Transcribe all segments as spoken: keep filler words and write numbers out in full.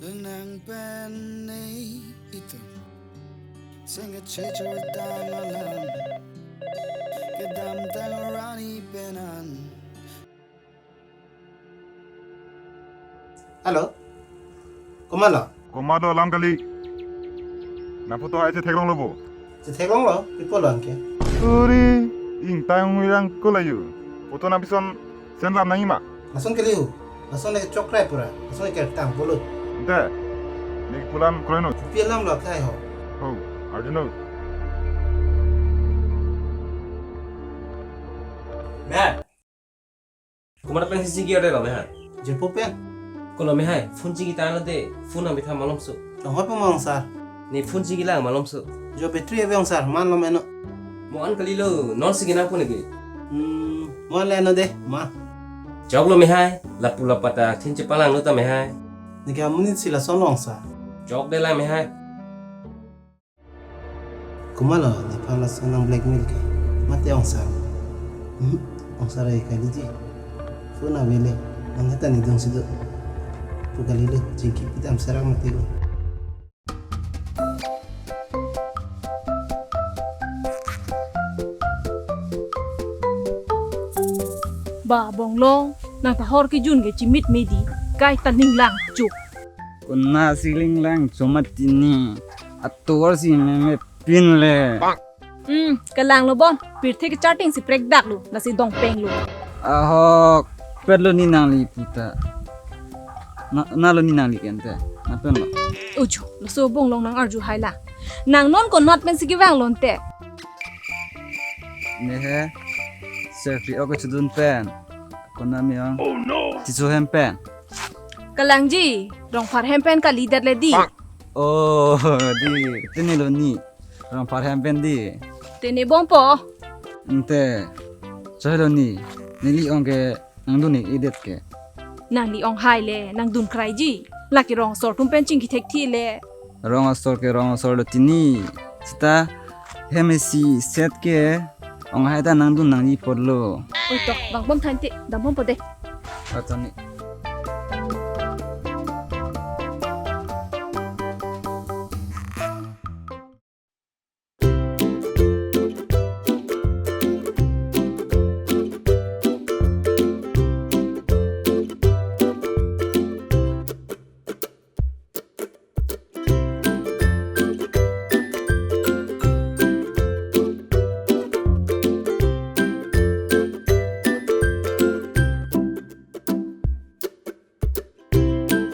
Nang pen nei itum sengkachechor dam alam kedamtang rani penan. Hello, komatlo? Komatlo alam kali. Nang photo hai chetheklonglo bo? Chetheklonglo, pi pulo anke? Uri, ingtang wirang kolayu. Photo nang pison send lam nangji ma? Lason kali ho. Lason le chokrai pura. Lason le kertang pulo. Ante, ne pu alam kroino. Pi alamlo kai ho. Ho, arjuno. Mehai. Komat pen si chingki-ode lo mehai? Jirpo pen. Kolo mehai, phone chingki tanglo de, phone nang bitha malomso. Tonghoi po ma ong sir. Ne phone chingki lang malomso. Jo battery ave ong sir, man lom eno. Mo-an kalilo, non si kinang po neke. Hmm, mo-an le eno de, ma. Choklo mehai, lapu lapat ta thin chepalanglo ta mehai. Neke amonit si lason lo ong sir. Chokde lang mehai. Komatlo, nephan lason nang blackmail ke. Mate ong sir. Hmm, ong sir ai kaliji. Phone avele. Nang heta nidung si do. Pu kalilo, chingki pidam serak mate lo. Ba bonglong, nang ta hor kejun ke chimit medi, kai ta ninglang chuk. Konat si linglang chomat tini. Atovar si meme pin le. Hmm, kalanglo bon, pirthe kecharting si prekdaklo, lasi dongpenglo. Ahok, petlo ni nangli puta. Na, nalo ni nangli kente, na penlo. Uju, laso bonglong nang arju hai la. Nang non konat pen si kevang lonte. Nehe, selfie ok chudun pen. Konat me-ong. Chiso hem pen. Kalangji, Rongphar hem pen kalidet le di. Oh, di, tini lo ni. Rongphar hem pen di. Tini bom po. Ante, choi lo ni. Neli ong ke nangdun-ik-edet ke. Nangli ong hai le, nangdun kraiji. Lake rong asor atum pen chingki thekthi le. Rong asor ke rong asor lo tini. Sita hem isi set ke ong hai ta nangdun nangji apotlo. Oi to, vang bom tha ante, dam bom po de. Atoni.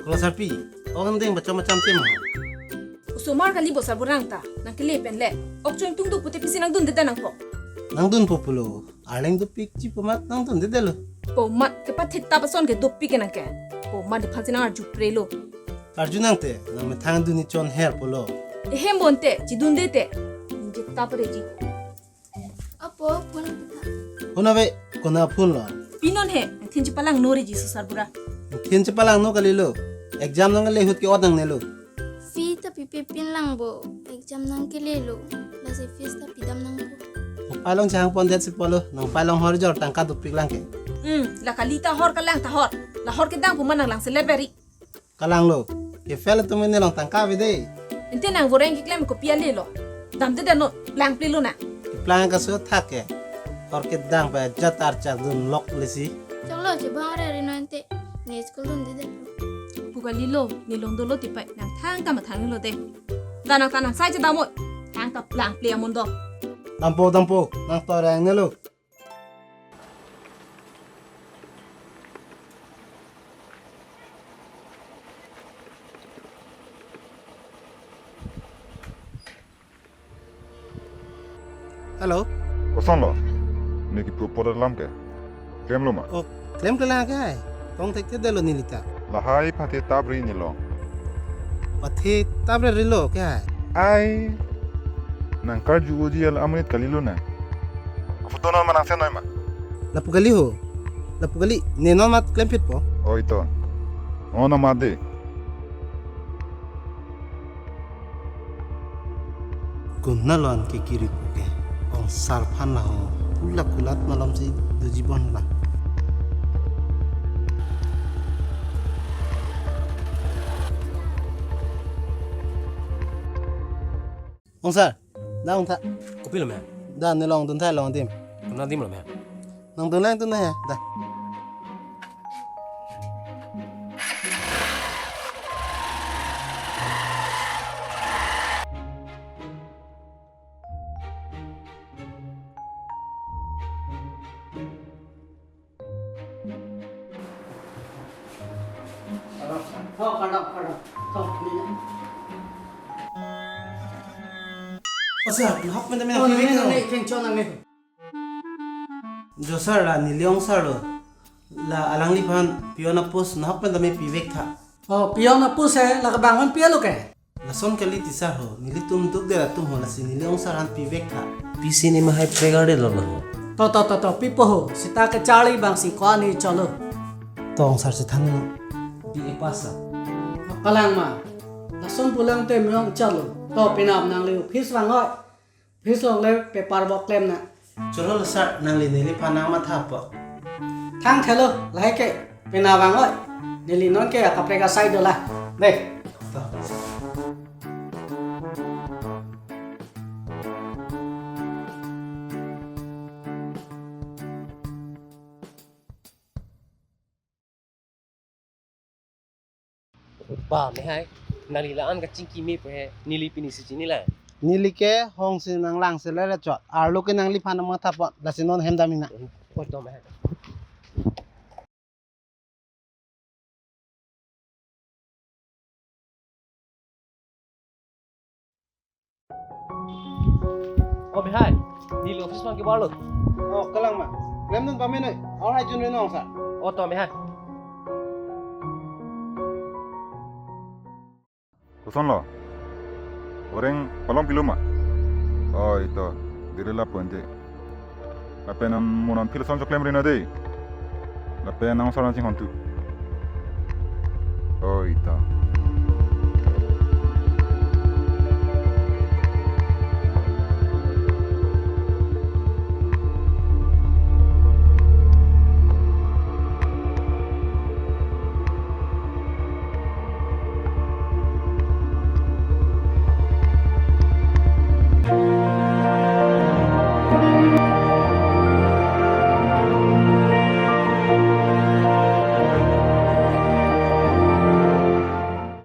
Kolo sarpi, ok angdeng bachom bacham tema. Osomar kali bo sarbura nang ta, nang kele pen le. Ok choi tung tu pute pisi nangdundedet nangpo. Nangdunpo pulo, arleng dopik chipo mat nangdundedetlo. Po mat kepathe tap ason ke dopik ke nang ke. Po mat diphan si nang arju prelo. Arju nang te, nang methang dun ni chon her pulo. Ehem bonte, chidunde te. Ninje tap reji. Apo, phone kita. Phone ave, konat phone lo? Pinon he, thin chepalangno reji so sarbura. Thin chepalangno kalilo. Exam nang le hut ke-ot nangnelo. Fee ta pipe pin lang bo. Exam nang kelelo. Lasi fees ta pidam nangpo. Pailong chehang pondet si pulo. Nang pailong hor jor tangka dopik lang ke. Hmm, la kali ta hor kalang ta hor. La hor kedang pu ma nang lang seleberi. Kalanglo. Ke fail atum nelong tangka ave de. Ante nang voreng keklem kopi ale lo. Damdedet non, plangplelo na. Plang kaso thak ke. Hor kedang pa jatar chak dun lok lesi. Choklo chebang re rino ante. Ne school dundedetlo. Pu kalilo, ne longdolo tipai, nang thangta mathanglo de. Da nang ta nang sai chedam oi. Thangta plangple amondo. Dampo, dampo, nang to reng nelo. Hello. Kosonlo? Ne kepu apot alam ke? Klemlo ma? Oh, klemkle lang ke ai. Tong thekthedetlo neli ta. Lahai pathe tap ri nelong. Pathe tap ri rilo ke ai. Ai. Nang karju uji al amonit kalilo na. Photo non ma nang send noi ma? Lapu kali ho. Lapu kali, ne non mat klempitpo. Oi to. Non mat de. Konat lo anke kiri puke. Ong sar aphan la ho. Pulak kulat malom si doji bon la. Ongsar, da ong tha. Kopilo me? Da ne longdun tha, longdim. Nangdimlo me? Nangdun lang tun he, da. Tho, kardom, kardom. Tho, ni. O sir, nahok pen tame, oh, nang nangpi ne, nang ne, kengchon nang ne. Jo sir, la neli ongsar lo. La alangliphan peon a-post nahok pen tame pivek tha. Oh, peon a-post he, la kebang pen pi alo ke? Lason kali ti sir ho, nelitum dukdet atum ho, lasi neli ongsar aphan pivek tha. Pisi ne mahai pregar de lo lo. To, to, to, to, pipo ho, seta kecharli abang si ko-an ne cholo. To ongsar si than lo. Bi e pasa. Kalang ma. Lason pulang te me-ong cholo. To penap nangli office vang oi. Office along le paper bok klem nang. Cholo lo sir, nangli neliphan nangmatha po. Thang thelo, lahai ke, penap vang oi. Neli non ke akaprek asai dolang. De. To. Ba, mehai, nangli la-an kachingki mepo he, neli pini si chini lang. Neli ke hong si nanglang si lele chot. Arlo ke nangliphan nangmatha po, lasi non hem damji nang. Oi, to mehai. O mehai, neli office abang ke barlo. O, kalang ma. Klemdun pamenoi. All right, jun ri nong sir. O, to mehai. Kosonlo? Orang palong pilo ma? O, ito. Diri lapu ante. Lapen non mo non phil ason choklem ri non dei. Lapen nang ongsar nangchinghon tu. O, ito.